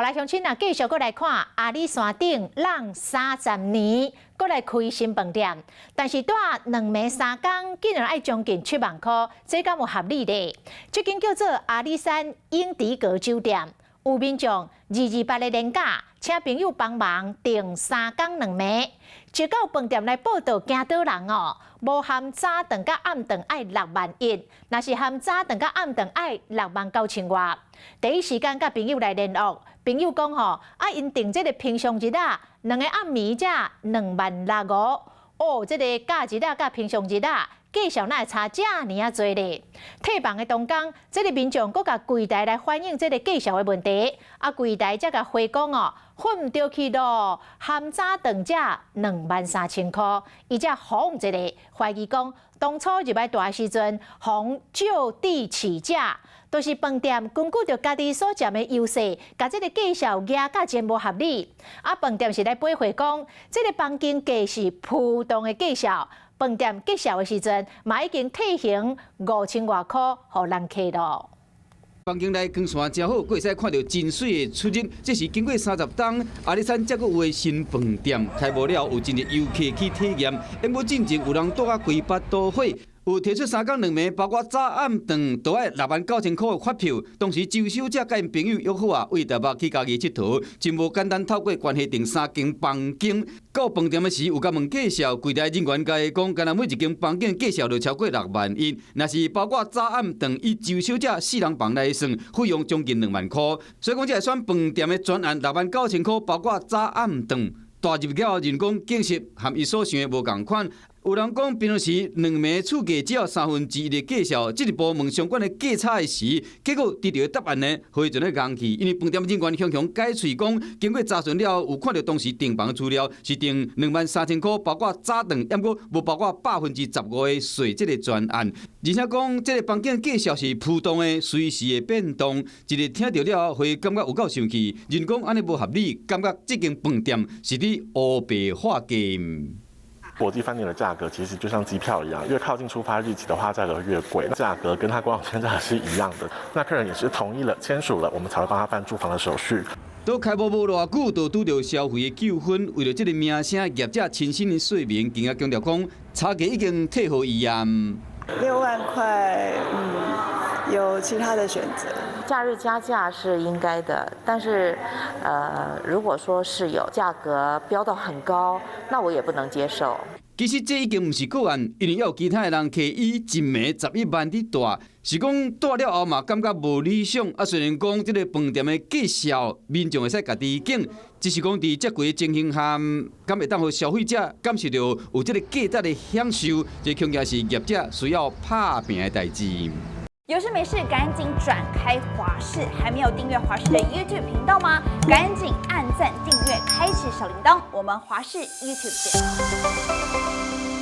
來鄉親啊，繼續閣來看阿里山頂挵30年，閣來開新飯店，但是蹛兩暝三工，竟然愛將近7萬箍，這敢有合理咧？這間叫做阿里山英迪格酒店，有民眾228的年假，請朋友幫忙訂3工2暝，一到飯店來報到驚倒人哦，無含早頓佮暗頓愛6萬1，若是含早頓佮暗頓愛6萬9千外。第一時間佮朋友來聯絡，朋友講吼，啊𪜶訂這个平常日仔，兩个暗暝才2萬6五，哦，這个假日仔佮平常日仔，價數哪會差遮爾仔濟咧？退房的當工，這个民眾閣共櫃台來反映這个價數的問題，啊櫃台才共回講哦，混毋著去咯，含早頓才2萬3千箍，伊才吽一个，懷疑講當初入來蹛的時陣，予就地起價。就是飯店根據著家己所佔的優勢，共這个價數壓甲真無合理。啊，飯店是來駁回講，這个房間價是浮動的價數。飯店結業的時陣，嘛已經退還5千外箍予人客咯。房間內光線誠好，閣會使看著真媠的出入。這是經過30冬，阿里山才閣有的新飯店開幕了，有真濟遊客去體驗。毋過進前有人蹛甲規腹都火，有提出3工2暝，包括早暗頓都愛6萬9千箍的發票。當時周小姐佮𪜶朋友約好啊，為台北去嘉義𨑨迌，真無簡單透過關係訂三間房間。到飯店的時，有共問價數，櫃台人員共伊講，敢若每一間房間價數就超過6萬1，若是包括早暗頓以周小姐四人房來算，費用將近2萬箍。所以講，這个選飯店的專案6萬9千箍，包括早暗頓。踏入了後，人講景色和伊所想的無仝款。有人講，平常時兩暝厝價只要1/3的價數，進一步問相關的價差的時，結果得著的答案呢，非常的戇去。因為飯店人員雄雄解喙講，經過查詢了後，有看著當時訂房資料是訂2萬3千箍，包括早頓，毋過無包括15%的稅這个專案。而且講，這个房間價數是浮動的，隨時會變動。一个聽著了後會感覺有夠生氣，人講按呢無合理，感覺這間飯店是佇烏白化價。國際飯店的價格其實就像機票一樣，越靠近出發日期的話，價格越貴。價格跟他官網簽價是一樣的。那客人也是同意了，簽署了，我們才會幫他辦住房的手續。都開幕無偌久，就拄著消費的糾紛。為著這个名聲，業者親身的說明，更加強調講，差價已經退予伊啊。6萬塊，有其他的選擇。假日加價是應該的，但是，如果說是有價格飆到很高，那我也不能接受。其實這已經毋是個案，因為猶有其他的人客以一暝11萬佇蹛，是講蹛了後嘛感覺無理想。啊，雖然講這个飯店的價數，民眾會使家己揀，只是講佇這幾个情形下，敢會當予消費者感受著有這个價值的享受，這恐驚是業者需要拍拚的代誌。有事沒事趕緊轉開華視，還沒有訂閱華視的 YouTube 頻道嗎？趕緊按讚、訂閱、開啟小鈴鐺，我們華視 YouTube 見。